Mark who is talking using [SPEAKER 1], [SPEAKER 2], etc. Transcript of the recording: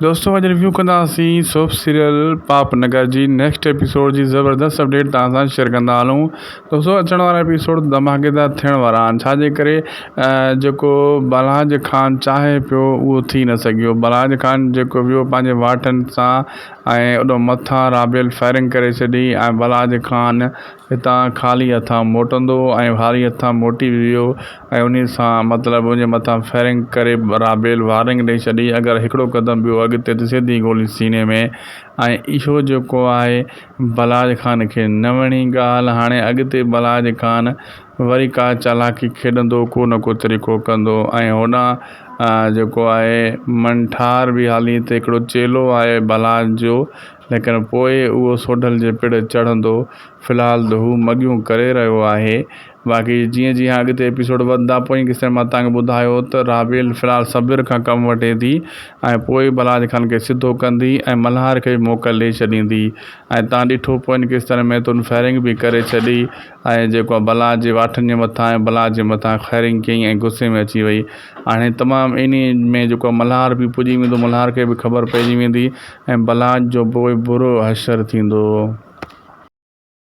[SPEAKER 1] دوستو اڄ ريويو ڪنداسين سوپ سيريل پاپ نگر جي نيڪسٽ ايپيسوڊ جي زبردست اپڊيٽ توهان سان شيئر ڪندا هلون دوستو اچڻ وارا ايپيسوڊ ڌماڪيدار ٿيڻ وارا آهن ڇا جي ڪري جيڪو بلاج خان چاهي پيو اهو ٿي نه سگهيو بلاج خان جيڪو ويو پنهنجي واٺن سان ۽ اڏو مٿان رابيل فائرنگ ڪري ڇڏي ۽ بلاج خان هتان خالي هٿان موٽندو ۽ خالي هٿان موٽي به ويو ۽ انهي سان مطلب ان جي مٿان فائرنگ ڪري رابيل وارننگ ڏئي ڇڏي اگر هڪڙو قدم ٻيو اڳتي ته سڌي گولي سيني ۾ ۽ اهو جيڪو آهي بلاج خان کي نه وڻي ڳالهه هاڻي اڳتي بلاج خان وري ڪا چالاڪي کيڏندو ڪو نه ڪو طريقو ڪندو ۽ هوڏانهن جيڪو آهي منٺار به حالي ته هڪڙو چيلو آهي بلاج جو ليڪن پوء اهو سوڍل جي پڙ چڙهندو. في الحال ته هو مڳيون ڪري رهيو آهي. باقي جيئن جيئن اڳتي ايپيسوڊ وڌندا پوئين قسطن مان توهان کي ٻڌايو ته رابيل في الحال صبر کان ڪم وٺي ٿي ۽ پوء بلاج خان کي سڌو ڪندي ۽ ملهار کي به موڪل ڏئي ڇڏيندي ۽ توهان ڏٺو پوئين قسطن ۾ ته هن فائرنگ به ڪري ڇڏي ۽ جيڪو بلاج جي واٺن جي مٿان ۽ بلاج جي مٿان فائرنگ ڪيائين ۽ غصي ۾ اچي وئي هاڻي تمام انهي ۾ جيڪو ملهار به پڄي ويندو ملهار کي به خبر پئجي ويندي ۽ بلاج جو پوء برو حشر ٿيندو.